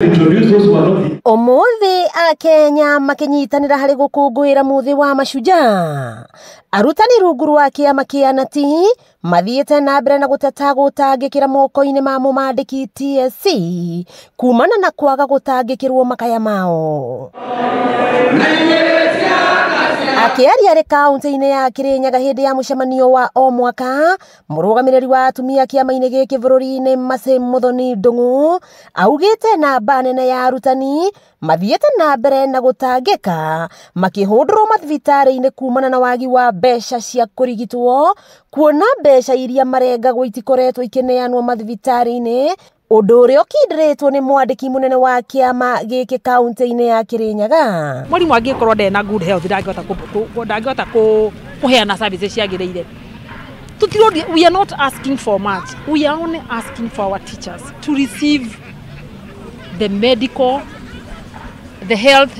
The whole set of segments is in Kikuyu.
Introduce those who are not here. Ũmũthĩ Akenya makĩnyitanĩra harĩ gũkũngũĩra mũthĩ wa mashujaa. Arutani rungu rwa kĩama kĩa Nati mathiĩte na mbere na gũteta gũtangĩkĩra moko-inĩ ma mũmandĩki TSC kumana na kwaga gũtangĩkĩrwo makaya mao. Akĩaria arĩ kaunti-inĩ ya Kirinyaga hĩndĩ ya mũcemanio wa o mwaka, mũrũgamĩrĩri wa atumia kĩama-inĩ gĩkĩ bũrũri-inĩ Mercy Muthoni Ndung'u augĩte namba nene ya arutani mathiĩte na mbere na gũtangĩka makĩhũndũrwo mathibitarĩ-inĩ kumana na wagi wa mbeca cia kũrigitwo, kuona mbeca iria marengagwo itikoretwo ikĩneanwo mathibitarĩ-inĩ, ũndũ ũrĩa ũkindĩrĩtwo nĩ mwandĩki mũnene wa kĩama gĩkĩ kaunti-inĩ ya Kirinyaga. Mwarimu angĩkorwo ndarĩ na good health, ndangĩhota kũheana services ciagĩrĩire. Tũtirodi, we are not asking for much. We are only asking for our teachers to receive the medical, the health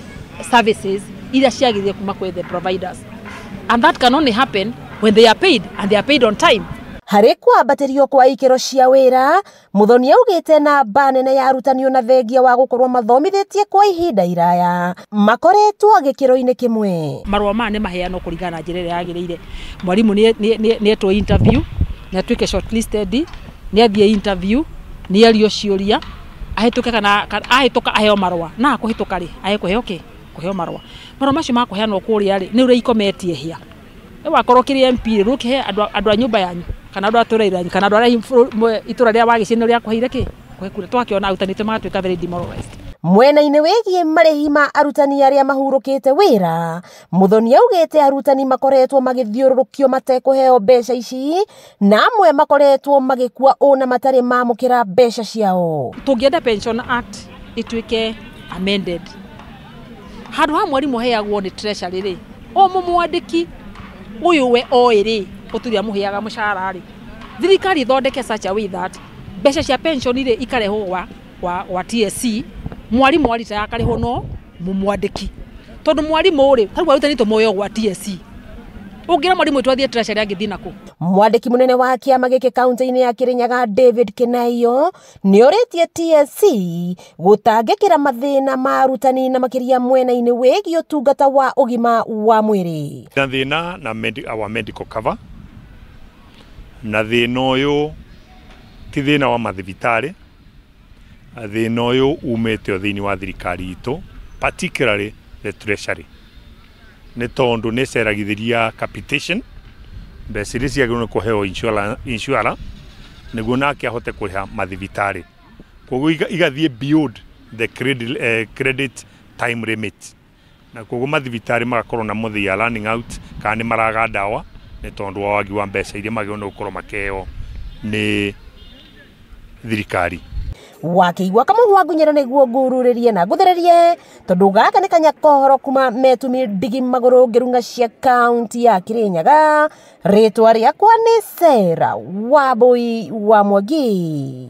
services iria ciagĩrĩire kuma kwĩ the providers. And that can only happen when they are paid, and they are paid on time. Harĩ kwambatĩrio kwa ikĩro cia wĩra, Muthoni augĩte namba nene ya arutani ona thengia wa gũkorwo mathomithĩtie kwa ihinda iraya makoretwo gĩkĩro-inĩ kĩmwe. Marũa maya nĩ maheanwo kũringana na njĩra ĩrĩa yagĩrĩire. Mwarimũ nĩ etwo interview, nĩ atuĩke shortlisted, nĩ athiĩ interview, nĩ ario ciũria, ahĩtũke kana ahĩtũka aheo marũa, na akũhĩtũka rĩ, ahe kũheo kĩ? Kũheo marũa. Marũa macio ma kũheanwo kũrĩa rĩ, nĩ ũrĩa ikometie hĩa. Wakorwo kĩrĩ MP rĩ, rũkĩhe andũ a nyũmba yanyu, kana andũ a itũra rĩanyu, kana andũ arĩa itũra rĩa Wagĩciĩ nĩ rĩakũheire kĩ? Kũhe kura. Twakĩona arutani aitũ magatuĩka very demoralized. Mwena-inĩ wĩgiĩ marĩhi ma arutani arĩa mahurũkĩte wĩra, Muthoni augĩte arutani makoretwo magĩthiũrũrũkio matekũheo mbeca ici, na amwe makoretwo magĩkua ũna matarĩ mamũkĩra mbeca ciao. Tũngĩenda Pension Act ĩtuĩke amended, handũ ha mwarimũ aheagwo nĩ treasury rĩ, o mũmwandĩki ũyũ we oĩ rĩ, ũturia mũheaga mũcara rĩ, thirikari ĩthondeke such a way that mbeca cia pension rĩ ikarehwo gwa TSC, mwarimũ aritaya akarĩhwo no mũmwandĩki, tondũ mwarimũ rĩ, tarĩu arutani tũmoyo gwa TSC, ũngĩra mwarimũ witũ athiĩ treasury angĩthiĩ nakũ? Mwandĩki mũnene wa kĩama gĩkĩ kaunti-inĩ ya Kirinyaga David Kĩnaio nĩorĩtie TSC gũtangĩkĩra mathĩna ma arutani na makĩria mwena-inĩ wĩgiĩ ũtungata wa ũgima wa mwĩrĩ. Na thĩna na our medical cover, na thĩna ũyũ ti thĩna wa mathibitarĩ, thĩna ũyũ umĩte o thĩinĩ wa thirikari itũ, particularly the treasury, nĩ tondũ nĩ ĩceragithĩria capitation mbeca iria ciagĩrĩirwo nĩ kũheo insurer nĩguo nake ahote kũrĩha mathibitarĩ, koguo igathiĩ beyond the credit time limit, na koguo mathibitarĩ magakorwo namo they are running out, kana nĩ maraga ndawa nĩ tondũ wa wagi wa mbeca iria magĩrĩirwo nĩ gũkorwo makĩheo nĩ thirikari. Wakĩigua kamũhwa ngunyĩra nĩguo ngururĩrie na ngũthererie, tondũ gaka nĩ kanya kohoro kuma metumi ndigi magũrũ ngĩrung'a cia kaunti ya Kirinyaga. Rĩtwa rĩakwa nĩ Sarah Wambui wa Mwangi.